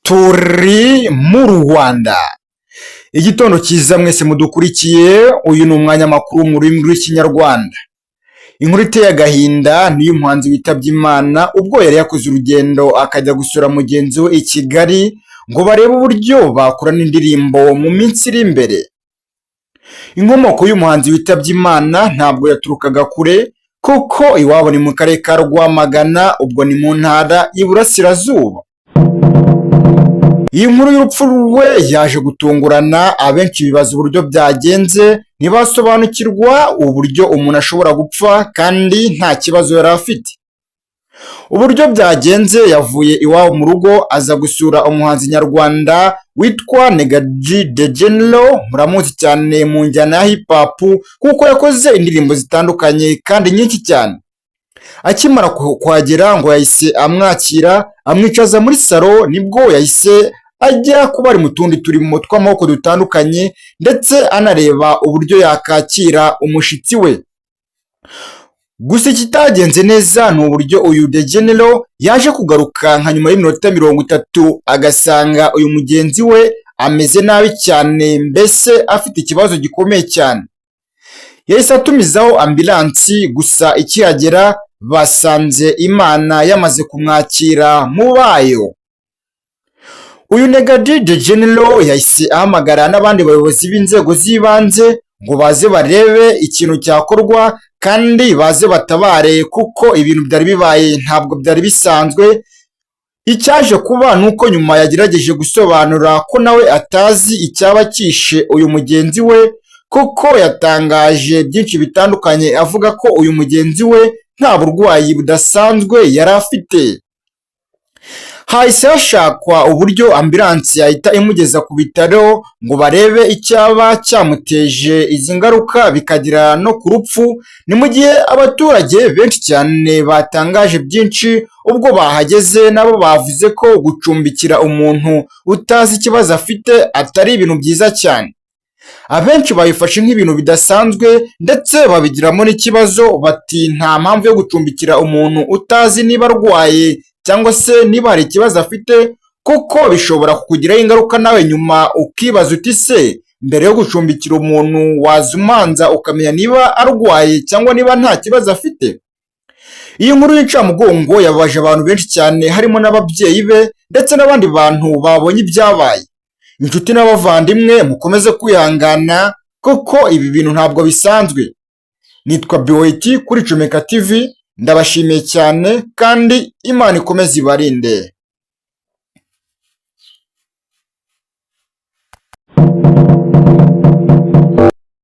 Turi mu Rwanda. Igitondo cyiza mwese mudukurikiye, uyu ni umwanya makuru mu rurimi rw'Ikinyarwanda. Inkuru iteye agahinda ni iy'umuhanzi witabye Imana ubwo yari yakoze urugendo akajya gusura mugenzi we i Kigali ngo barebe uburyo bakorana indirimbo mu minsi iri imbere. Inkomoko y'umuhanzi witabye Imana ntabwo yaturukaga kure kuko iwabo ni mu karere ka Rwamagana, ubwo ni mu ntara y'Iburasirazuba. Iyi nkuru y'urupfu rwe yaje gutungurana, abenshi bibaza uburyo byagenze, ntibasobanukirwa uburyo umuntu ashobora gupfa kandi nta kibazo yari afite. Uburyo byagenze, yavuye iwabo mu rugo aza gusura umuhanzi nyarwanda witwa Neg G The General, muramuzi cyane mu njyana ya hip hop kuko yakoze indirimbo zitandukanye kandi nyinshi cyane. Akimara kuhagera ngo yahise amwakira amwicaza muri salo, nibwo yahise ajya kuba ari mu tundi turimo tw'amaboko dutandukanye ndetse anareba uburyo yakakira umushitsi we. Gusa ikitagenze neza ni uburyo uyu The General yaje kugaruka nka nyuma y'iminota 30 agasanga uyu mugenzi we ameze nabi cyane, mbese afite ikibazo gikomeye cyane. Yahise atumizaho ambilansi, gusa ikihagera basanze Imana yamaze kumwakira mu bayo. Uyu Neg G The General yahise ahamagara n'abandi bayobozi b'inzego z'ibanze ngo baze barebe ikintu cyakorwa kandi baze batabare kuko ibintu byari bibaye ntabwo byari bisanzwe. Icyaje kuba ni uko nyuma yagerageje gusobanura ko nawe atazi icyaba cyishe uyu mugenzi we, kuko yatangaje byinshi bitandukanye avuga ko uyu mugenzi we nta burwayi budasanzwe yari afite. Hahise hashakwa uburyo ambilansi yahita imugeza ku bitaro ngo barebe icyaba cyamuteje izi ngaruka bikagera no ku rupfu. Ni mu gihe abaturage benshi cyane batangaje byinshi ubwo bahageze, nabo bavuze ko gucumbikira umuntu utazi ikibazo afite atari ibintu byiza cyane. Abenshi babifashe nk'ibintu bidasanzwe ndetse babigiramo n'ikibazo, bati nta mpamvu yo gucumbikira umuntu utazi niba arwaye cyangwa se niba hari ikibazo afite, kuko bishobora kukugiraho ingaruka nawe nyuma ukibaza uti se mbere yo gucumbikira umuntu waza umanza ukamenya niba arwaye cyangwa niba nta kibazo afite. Iyi nkuru y'incamugongo yababaje abantu benshi cyane, harimo n'ababyeyi be ndetse n'abandi bantu babonye ibyabaye. Inshuti n'abavandimwe, mukomeze kwihangana kuko ibi bintu ntabwo bisanzwe. Nitwa Biweti kuri Comeka TV, ndabashimiye cyane kandi Imana ikomeze ibarinde.